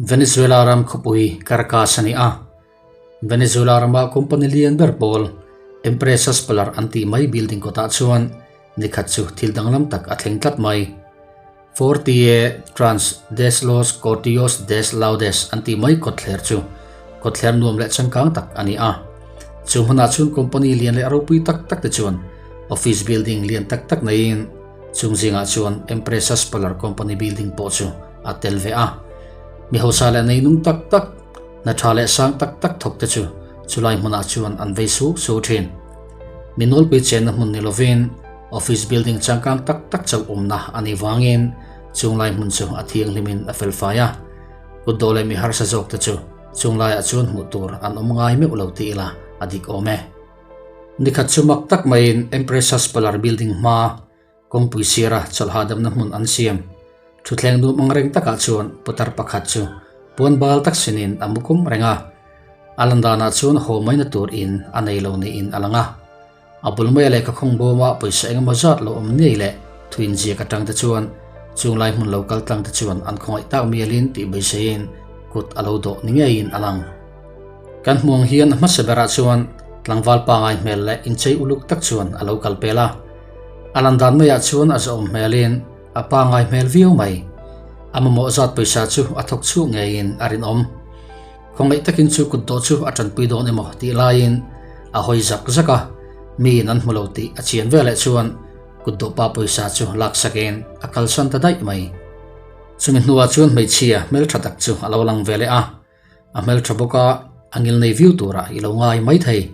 Venezuela ram khawpui Caracas a ni a. Venezuela rama company lian ber pawl Empresas Polar an tih mai building kawtah chuan nikhat chu thil danglam tak a thleng tlat mai. Fortie Trans des los Cortios des Laudes an tih mai kawtthler chu kawtthler nuam leh changkang tak a ni a. Chu hmunah chuan company lian leh ropui tak tak te chuan office building lian tak tak neiin chung zingah chuan Empresas Polar company building pawh chu a tel ve a. Mi hausa leh neinung tak tak, hna tha leh sang tak tak thawk te chu chulai hmunah chuan an vei su su thin. Mi nawlpui chenna hmun ni lovin office building changkang tak tak chauh awmna a nih vangin chunglai hmun chu a thianghlimin a felfai a. Kut dawh leh mi harsa zawk te chu chunglaiah chuan hmuh tur an awm ngai meuh lo tih ila a dik awm e. Nikhat chu mak tak maiin Empresas Polar building hma Kawngpui sira chawlh hahdamna hmun an siam. Thutthleng nuam ang reng takah chuan putar pakhat chu puan bal tak sinin a mu kum reng a. A lan danah chuan haw maina tur in a nei lo niin a lang a. A bul maia lehkha khawng bawma pawisa engemaw zat lo awm ngei leh thuin ziak atang te chuan chunglai hmun lo kal tlang te chuan an khawngaih tak mialin tih beiseiin kut a lo dawh ni ngeiin a lang. Kan hmu ang hian a hmasa berah chuan tlangval pangai hmel leh inchei uluk tak chuan a lo kal pel a. A lan dan maiah chuan a zawm hmelin a pangai hmel viau mai. A mamawh zat pawisa chu a thawk chhuak ngeiin a rinawm. Khawngaih takin chu kutdawh chu a tanpui dawn emaw tih laiin a hawi zak zak a, miin an hmu lo tih a chian veleh chuan kutdawh pa pawisa chu laksakin a kalsan ta daih mai. Chumi hnuah chuan hmeichhia hmeltha tak chu a lo lang ve leh a. A hmeltha bawk a, a ngil nei viau turah i lo ngai mai thei.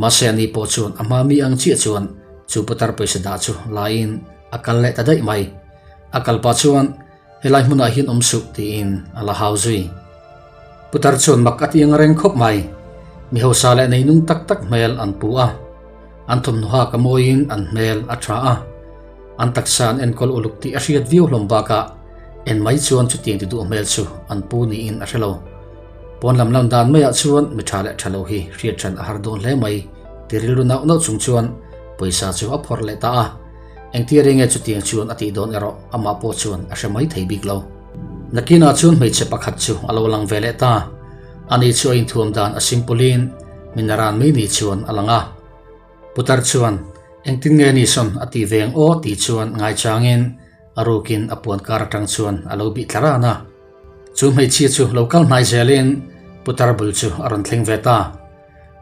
Mahse ani pawh chuan a hma mi ang chiah chuan chu putar pawisa dah chu laiin a kal leh ta daih mai. A kal pah chuan helai hmunah hian awm suh tiin a la hau zui. Putar chuan mak a ti ang reng khawp mai. Mi hausa leh neinung tak tak hmel an pu a. An thawmhnaw hak a mawiin an hmel a tha a. An taksa an enkawl uluk tih a hriat viau hlawm bakah en mai chuan chutiang ti duh hmel chu an pu niin a hre lo. Pawn lam lam dan maiah chuan mi tha leh tha lo hi hriat hran a har dawn hle mai ti rilru nauh nauh chung chuan pawisa chu a phawrh leh ta a. Engtia reng nge chutiang chuan a tih dawn erawh amah pawh chuan a hre mai thei bik lo. Nakinah chuan hmeichhe pakhat chu a lo lang ve leh ta. Ani chu a inthuam dan a simple-in mi naran mai ni chuan a lang a. Putar chuan, Engtin nge ni sawn a ti veng aw tih chuan ngaichangin a rukin a puan kar atang chuan a lo bih thla ran a. Chu hmeichhia chu lo kal hnai zelin putar bul chu a rawn thleng ve ta.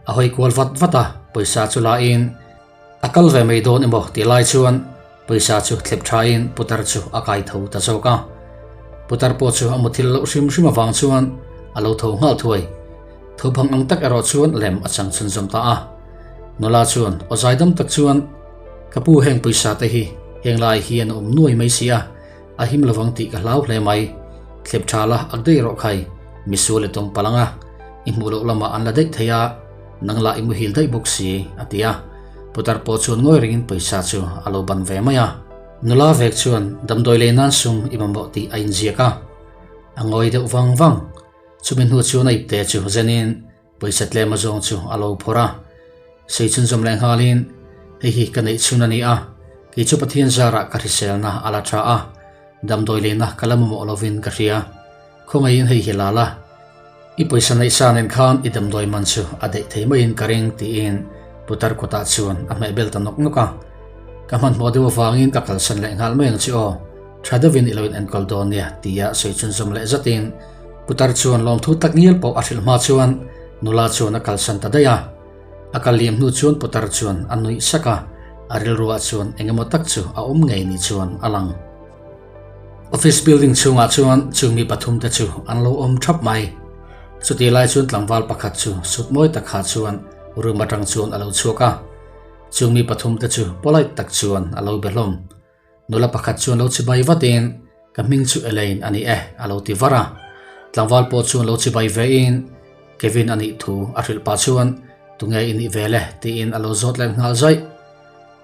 A hawi kual vat vat a, pawisa chu lain a kal ve mai dawn emaw tih lai chuan pawisa chu thlep thain putar chu a kai tho ta zawk a. Putar pawh chu a muthilh loh hrim hrim avang chuan a lo tho nghal thuai. Thuphang ang tak erawh chuan lem a chang chhunzawm ta a. Nula chuan aw zaidam tak chuan, Ka pu heng pawisa te hi heng lai hian a awm nuai mai si a, a him lovang tih ka hlau hle mai. Thlep tha la ak daih rawh khai, misual i tawng palh ang a, i hmuh loh lamah an la daih thei a, nang lah i muhil daih bawk si, a ti a. Putar pawh chuan ngawi rengin pawisa chu a lo ban ve mai a. Nula vek chuan damdawi lei nan sum i mamawh tih a inziak a, a ngawi deuh vang vang. Chumi hnu chuan a ipte chu zenin pawisa tlem a zawng chu a lo phawrh a. Sei chhunzawm leh nghalin, Hei hi ka neih chhun a ni a, kei chu Pathian zarah ka hriselna a la tha a, damdawi leina ka la mamawh lovin ka hria. Khawngaihin hei hi la la, i pawisa neih sa nen khan i damdawi man chu a daih thei maiin ka ring tiin putar kutah chuan a hmehbel ta nawk nawk a. Ka hmanhmawh deuh avangin ka kalsan leh nghal mai ang che aw. Tha deuhin i lo in enkawl dawn nia tia sawi chhunzawm leh zatin putar chuan lawmthu tak ngial pawh a hrilh hma chuan nula chuan a kalsan ta daih a. A kal liam hnu chuan putar chuan a nuih sak a, a rilruah chuan eng emaw tak chu a awm ngei ni chuan a lang. Office building chhungah chuan chung mi pathum te chu an lo awm thap mai. Chutih lai chuan tlangval pakhat chu sut mawi tak ha chuan room atang chuan a lo chhuak a. Chung mi pathum te chu polite tak chuan a lo be hlawm. Nula pakhat chuan lo chibai vatin, Ka hming chu Elaine a ni e, a lo ti var a. Tlangval pawh chuan lo chibai vein, Kevin a nih thu a hrilh pah chuan, Tunge i nih ve le? tiin a lo zawt leh nghal zaih.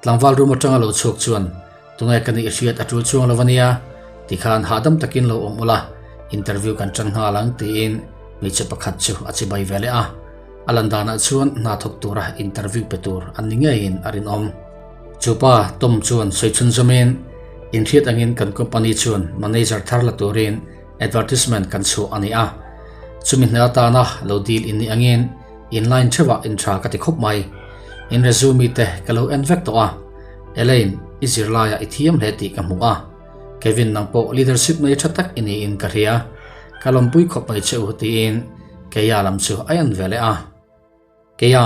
Tlangval room atanga lo chhuak chuan, Tunge ka nih hriat a tul chuang lo a nia, tikhan hahdam takin lo awm ula, interview kan tan nghal ang, tiin hmeichhe pakhat chu a chibai ve leh a. A lan danah chuan hna thawk tura interview pe tur an ni ngeiin a rinawm. Chu pa Tom chuan sawi chhunzawmin, Inhriat angin kan company chuan manager thar la turin Advertisement kan chhuah a ni a. Chumi hna atana lo deal in nih angin in line theuhah in tha ka ti khawp mai. In resume te ka lo en vek tawh a. Elaine, i zirlaiah i thiam hle tih ka hmu a. Kevin nang pawh leadership nei tha tak i niin ka hria. Ka lawmpui khawp mai che u tiin Keia lam chu a en ve leh a. Keia,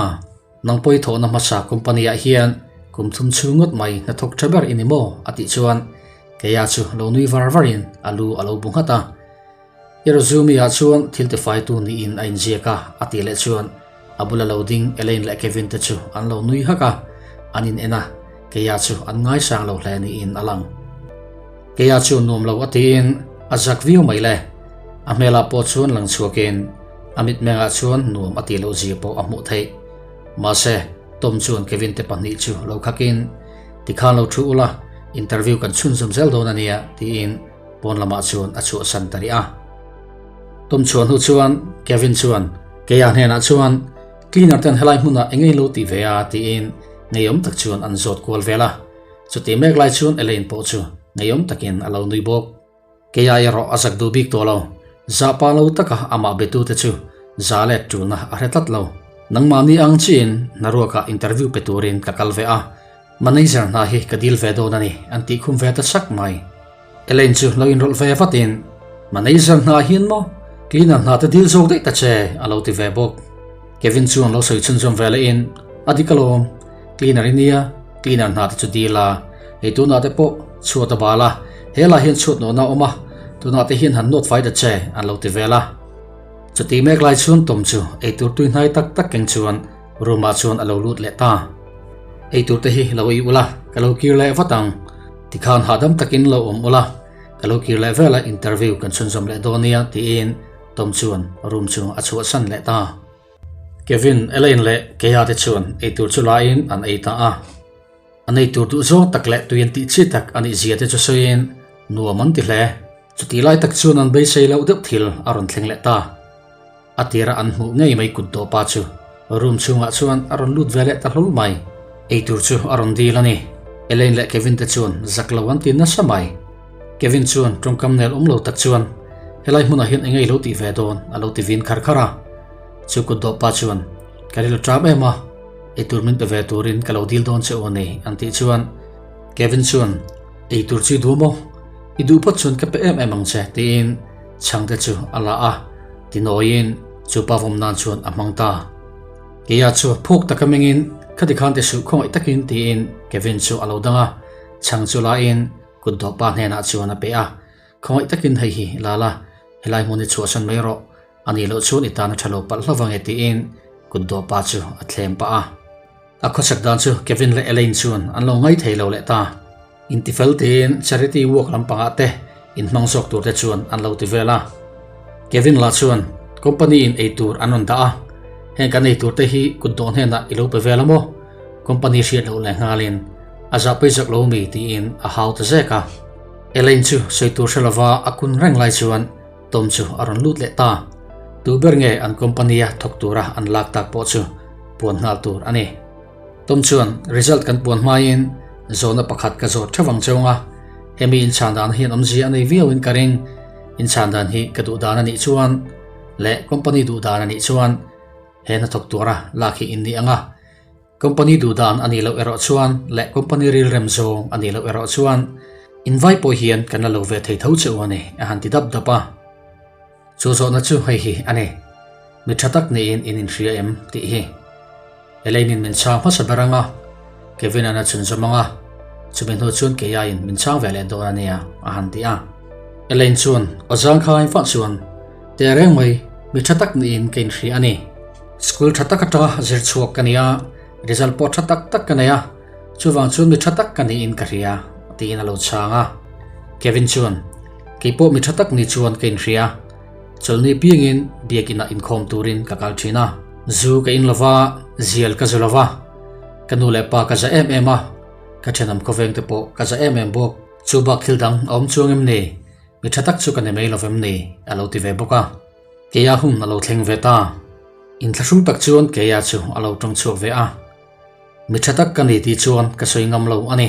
nang pawh i thawhna hmasa company ah hian kum thum chhung ngawt mai hnathawk tha ber i ni maw? a tih chuan Keia chu lo nui var varin a lu a lo bu nghat a. I resume ah chuan thil tifaitu niin a inziak a a tih leh chuan a bula lo ding Elaine leh Kevin te chu an lo nui hak a, an in en a, Keia chu an ngaisang lo hle niin a lang. Keia chu nuam lo a tiin a zak viau mai le. A hmelah pawh chuan lang chhuakin a mitmengah chuan nuam a tih loh zia pawh a hmuh theih. Mahse, Tom chuan Kevin te pahnih chu lo khakin, Tikhan lo thu ula, interview kan chhunzawm zel dawn a nia, tiin pawn lamah chuan a chhuahsan ta rih a. Tom chhuah hnu chuan Kevin chuan Keia hnenah chuan, Cleaner ten helai hmunah eng nge lo tih ve a? tiin ngeiawm tak chuan an zawt kual vel a. Chuti mek lai chuan Elaine pawh chu ngeiawm takin a lo nui bawk. Keia erawh a zak duh bik tawh lo. Zahpa lo taka amah betute chu za let tulna a hre tlat lo. Nangmahni ang chiin hnaruakah interview pe turin ka kal ve a, manager hna hi ka dil ve dawn a ni an tih khum ve ta sak mai. Elaine chu lo inrawlh ve vatin, Manager hna hian maw? Cleaner hna te dil zawk daih ta che a lo ti ve bawk. Kevin chuan lo sawi chhunzawm ve lehin, A dik alawm, cleaner i nia, cleaner hna te chu dil a, hei tunah te pawh chhuat a bal a, he lah hian chhuat nawhna a awm a, tunah te hian han nawt fai ta che an lo ti vel a. Chuti mek lai chuan Tom chu eitur tui hnai tak tak keng chuan room ah chuan a lo lut leh ta. Eitur te hi lo ei ula, ka lo kir leh vat ang. Tikhan hahdam takin lo awm ula, ka lo kir leh vel a interview kan chhunzawm leh dawn nia tiin Tom chuan room chu a chhuahsan leh ta. Kevin, Elaine leh Keia te chuan eitur chu laiin an ei ta a. An eitur duh zawng tak leh tui an tih chi tak a nih zia te chu sawiin nuam an ti hle. Chutih lai tak chuan an beisei loh deuh thil a rawn thleng leh ta. A tira an hmuh ngei mai kut dawh pa chu room chhungah chuan a rawn lut ve leh ta hlawl mai. Eitur chu a rawn dil a ni. Elaine leh Kevin te chuan zak lo an ti nasa mai. Kevin chuan tawngkam nel awm lo tak chuan, Helai hmunah hian eng nge i lo tih ve dawn? a lo ti vin khar khar a. Chu kut dawh pa chuan, Ka ril a ṭam em a, eitur min pe ve turin ka lo dil dawn che u a ni, an tih chuan Kevin chuan, Eitur chu i duh maw? I duh phawt chuan ka pe em em ang che, tiin chhangte chu a la a, tinawiin chu pa vawm nan chuan a hmang ta. Keia chu phuk taka mengin, Khati khan ti suh khawngaih takin, tiin Kevin chu a lo dang a, chhang chu lain kut dawhpa hnenah chuan a pe a, Khawngaih takin hei hi la la, helai hmun hi chhuahsan mai rawh, a nih loh chuan i tan a tha lo palh hlauh ange tiin kut dawhpa chu a thlem pah a. A khawchhak dan chu Kevin leh Elaine chuan an lo ngai thei lo leh ta. Intifel tiin charity work lampangah te inhmang zawk tur te chuan an lo ti vel a. Kevin lah chuan company in ei tur an rawn dah a, heng kan ei tur te hi kut dawh hnenah i lo pe vel a maw? Company hriat loh leh nghalin a zahpui zak lo mi tiin a hau ta zek a. Elaine chu sawi tur hre lova a kun reng lai chuan Tom chu a rawn lut leh ta. Tu ber nge an company a thawk tura an lak tak pawh chu puan nghal tur a ni. Tom chuan result kan puan hmain zawhna pakhat ka zawt theuh ang cheu nga, hemi inchhan dan hian awmzia a nei viauin ka ring, inchhan dan hi ka duh dan a nih chuan leh company duh dan a nih chuan he hnathawk tura lak hi in ni ang a, company duh dan a nih loh erawh chuan leh company rilrem zawng a nih loh erawh chuan invai pawh hian kan la lo ve thei tho che u a ni a han ti dap dap a. Chu zawhna chu hei hi a ni, Mi tha tak niin in inhria em? tih hi. Elaine-in min chhang hmasa ber ang a, Kevin-a'n a chhunzawm ang a, chumi hnu chuan keiaiin min chhang ve leh dawn a nia, a han ti a. Elaine chuan aw zangkhai fah chuan, Teh reng mai, mi tha tak niin ka inhria a ni. School tha tak atanga zir chhuak ka ni a, result pawh tha tak tak ka nei a, chuvang chuan mi tha tak ka niin ka hria, tiin a lo chhang a. Kevin chuan, Kei pawh mi tha tak ni chuan ka inhria. Chawlhni piangin biakinah inkhawm turin ka kal thin a. Zu ka in lova, zial ka zu lova. Ka nu leh pa ka za em em a, ka thenawm khawveng te pawh ka za em em bawk. Chu bak thil dang a awm chuang em ni? Mi tha tak chu ka ni mai lo vem ni? a lo ti ve bawk a. Keia hun a lo thleng ve ta. Inthlahrung tak chuan Keia chu a lo tawng chhuak ve a. Mi tha tak ka ni tih chuan ka sawi ngam lo a ni.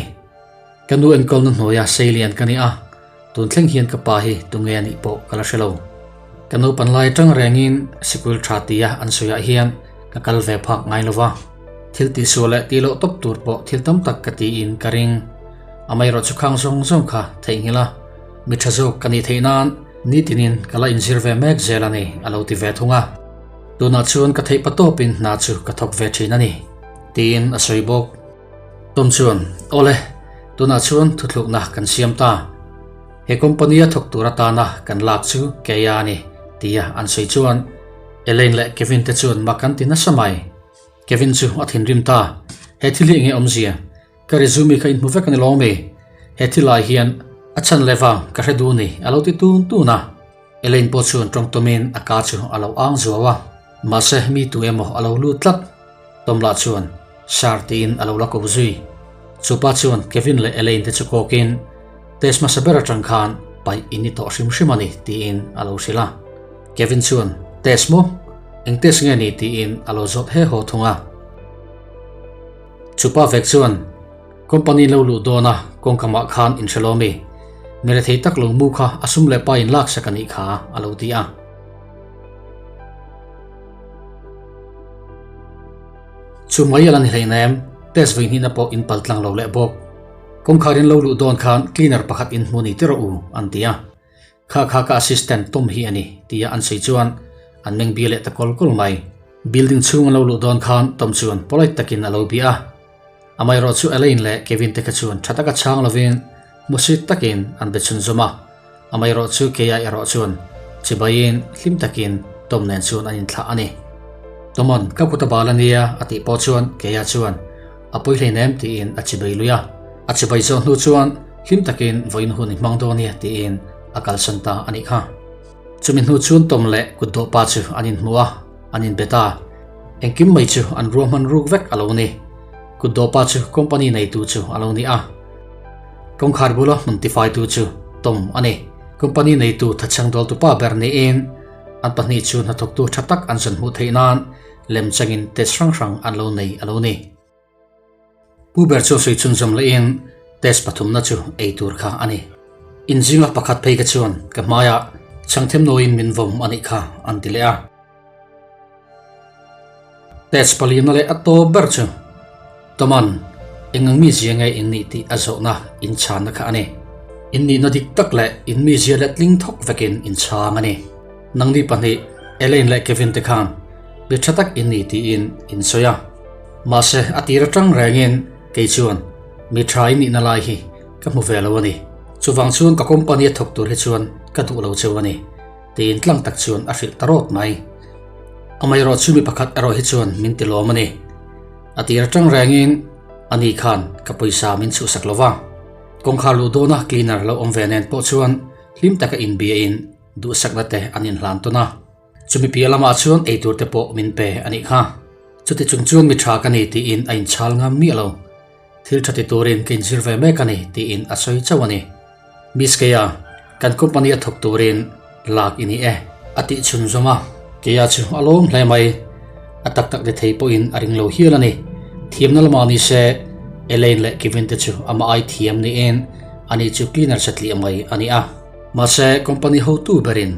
Ka nu enkawlna hnuaia seilian ka ni a. Tun thleng hian ka pa hi tunge a nih pawh ka la hre lo. Ka naupan lai atang rengin sikul tha tia an sawiah hian ka kal ve phak ngai lo va. Thil tihsual leh tih loh tawp tur pawh thil tam tak ka tiin ka ring. Amaherawh chu khang zawng zawng kha theihnghilh a, mi tha zawk ka nih theih nan nitinin ka la inzir ve mek zel a ni a lo ti ve thung a. Tunah chuan ka theih patawpin hna chu ka thawk ve thin a ni, tiin a sawi bawk. Tom chuan, Awle, tunah chuan thuthlukna kan siam ta. He company-a thawk tur atana kan lak chu Keia a ni, tia an sawi chuan Elaine leh Kevin te chuan mak an ti nasa mai. Kevin chu a thinrim ta, He thil hi enge awmzia? Ka resume kha inhmu vek a ni lawm e. He thilai hian a chhan leh vang ka hre duh ni, a lo ti tun tun a. Elaine pawh chuan tawng tawmin a ka chu a lo ang zuau a, mahse mi tu emaw a lo lut tlat. Tom lah chuan Sir tiin a lo la ko zui. Chupa chuan Kevin leh Elaine te chu kawkin test hmasa ber atang khan paih in ni tawh hrim hrim a ni tiin a lo hrilh a. Kevin chuan Test maw? Eng test nge ni tiin a lo zawt he haw thung a. Chupa vek chuan Company lo luh dawn a kawngka mah khan in hre lo mi? Mi rethei tak lo mu kha a sum leh pa in lak sak a nih kha a lo ti a. Chu mai a la ni hleinem, test vawi hnihna pawh in pal tlang lo leh bawk. Kawngkhar in lo luh dawn khan cleaner pakhat in hmu ni ti rawh u an ti a. Kha kha ka assistant Tom hi a ni tia an sawi chuan an meng bia leh ta kawl kawl mai. Building chhung an lo luh dawn khan Tom chuan polite takin a lo bia a. Amaherawh chu Elaine leh Kevin te kha chuan tha taka chhang lovin hmusit takin an be chhunzawm a. Amaherawh chu keia erawh chuan chibaiin hlim takin Tom nen chuan an inthlah a ni. Toma'n ka kut a bal a nia a tih pawh chuan keia chuan a pawi hleinem tiin a chibai lui a. A chibai zawh hnu chuan hlim takin vawiin hun i hmang dawn nia tiin a kalsan ta a nih kha. Chumi hnu chuan Tom leh kutdawh pa chu an inhmu a, an inbe ta. Engkim mai chu an ruahman ruk vek a lo ni. Kutdawh pa chu company neitu chu a lo ni a. Kawngkhar bula hmun tifaitu chu Tom a ni. Company neitu thachhang dawltu pa ber niin an pahnih chu hnathawktu tha tak an zawn hmuh theih nan lemchangin test hrang hrang an lo nei a lo ni. Pu ber chu sawi chhunzawm lehin test pathumna chu ei tur kha a ni. Inzinga pakhat phei kha chuan ka hmaiah chhangthem nawiin min vawm a nih kha an ti leh a. Test palina leh a tawp ber chu Toman eng ang mizia nge in nih tih a zawhna inchhanna kha a ni. In nihna dik tak leh in mizia letling thawk vekin inchhang a ni. Nangni pahnih Elaine leh Kevin te khan mi tha tak in ni tiin in sawi a. Mahse a tir atang rengin kei chuan mi tha in nihna lai hi ka hmu ve lo a ni. Chuvang chuan ka company a thawk tur hi chuan ka duh lo cheu a ni tiin tlang tak chuan a hrilh ta rawt mai. Amaherawh chu mi pakhat erawh hi chuan min ti lawm a ni. A tir atang rengin ani khan ka pawisa min chhuhsak lo va. Kawngkhar luh dawna cleaner lo awm ve nen pawh chuan hlim taka inbiain Duhsakna te an inhlan tawn a, chumi piah lamah chuan eitur te pawh min pe a nih kha. Chuti chung chuan mi tha ka ni tiin a inchhal ngam miah lo. Thil tha ti turin ka inzir ve mek a ni tiin a sawi chauh a ni. Miss Keia, kan company a thawk turin lak i ni e a tih chhunzawm a. Keia chu a lawm hle mai. A tak tak ni thei pawhin a ring lo hial a ni. Thiamna lamah ni se, Elaine leh Kevin te chu amah ai thiam niin ani chu cleaner satliah mai a ni a. Mahse, company hotu berin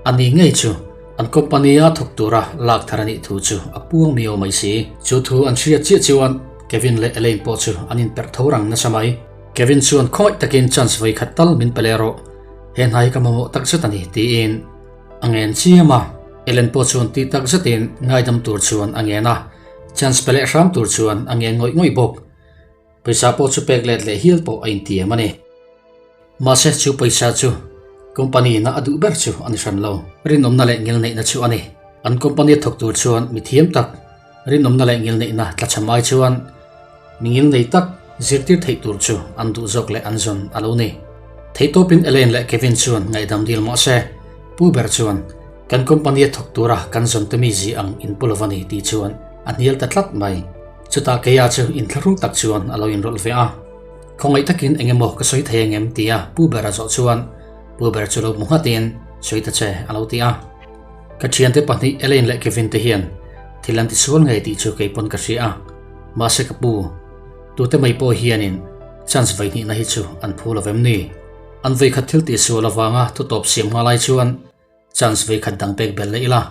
a ni ngei chu an company-a thawk tura lak thar a nih thu chu a puang miau mai si. Chu thu an hriat chiah chuan Kevin leh Elaine pawh chu an inperh tho rang nasa mai. Kevin chuan khawngaih takin chance vawi khat tal min pe leh rawh, he hna hi ka mamawh tak zet a ni tiin a ngen chiam a. Elaine pawh chuan tih tak zetin ngaidam tur chuan a ngen a, chance pe leh hram tur chuan a ngen ngawih ngawih bawk. Pawisa pawh chu pek let leh hial pawh a intiam a ni. Mahse chu pawisa chu company na a duh ber chu a ni hran lo. Rinawmna leh ngilneihna chu a ni. An company a thawk tur chuan mi thiam tak, rinawmna leh ngilneihna tlachham ai chuan mi ngilnei tak zirtir theih tur chu an duh zawk leh an zawn a lo ni. Theihtawpin Elaine leh Kevin chuan ngaihdam dil mahse pu ber chuan kan company a thawk tura kan zawn te mi zi ang in pu lo va ni tih chuan a hnial ta tlat mai. Chutah keia chu inthlahrung tak chuan a lo inrawlh ve a. Khawngaih takin eng emaw ka sawi thei angem tia Pu Ber a zawh chuan Pu Ber chu lo hmu nghatin sawi ta che a lo ti a. Ka thiante pahnih Elaine leh Kevin te hian thil an tisual ngei tih chu kei pawn ka hria a, mahse ka pu, tute mai pawh hianin chance veihnihna hi chu an phu lo vem ni? An veikhat thil tihsual avanga thutawp siam nghal ai chuan chance veikhat dang pek belh leh ila.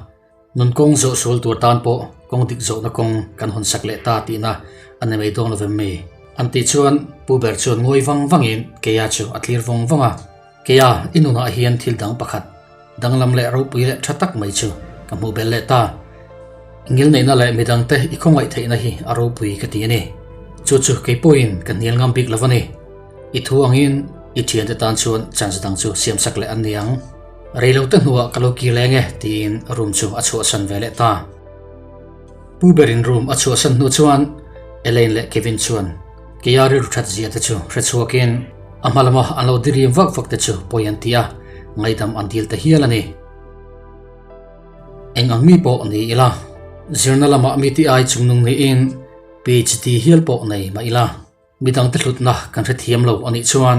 Nun kawng zawh sual tur tan pawh kawng dik zawhna kawng kan hawn sak leh ta tihna a ni mai dawn lovem mi? An tih chuan Pu ber chuan ngawi vang vangin Keia chu a tlir vawng vawng a. Keia, i nunah hian thil dang pakhat, danglam leh ropui leh tha tak mai chu ka hmuh belh leh ta. Ngilneihna leh midangte i khawngaih theihna hi a ropui ka ti a ni. Chu chu kei pawhin ka hnial ngam bik lo a ni. I thu angin i thiante tan chuan chance dang chu siamsak leh an ni ang. Rei lo te hnuah ka lo kir leng e tiin room chu a chhuahsan ve leh ta. Pu berin room a chhuahsan hnu chuan Elaine leh Kevin chuan keia rilru that zia te chu hre chhuakin a hma lama an lo diriam vak vak te chu pawi an ti a, ngaidam an dil ta hial a ni. Eng ang mi pawh ni ila, zirna lamah mi ti ai chungnung niin PhD hial pawh nei mah ila. Midangte hlutna kan hrethiam lo a nih chuan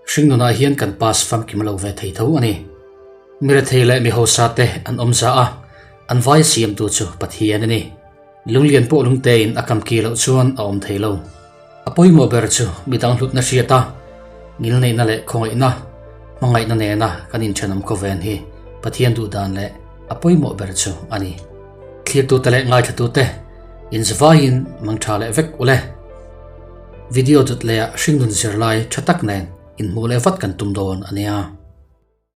hringnunah hian kan pass famkim lo ve thei tho a ni. Mi rethei leh mi hausa te an awm za a, an vai siamtu chu Pathian a ni. Lunglian pawh lungtein a kam ki loh chuan a awm thei lo. A pawimawh ber chu midang hlutna hriat a, ngilneihna leh khawngaihna, hmangaihna nena kan inthenawm khawven hi Pathian duhdan leh a pawimawh ber chu a ni. Thlirtute leh ngaithlatute inzavaiin mangtha leh vek ule. Video dut leh ah hringnun zirlai tha tak nen inhmuh leh vat kan tum dawn a nia.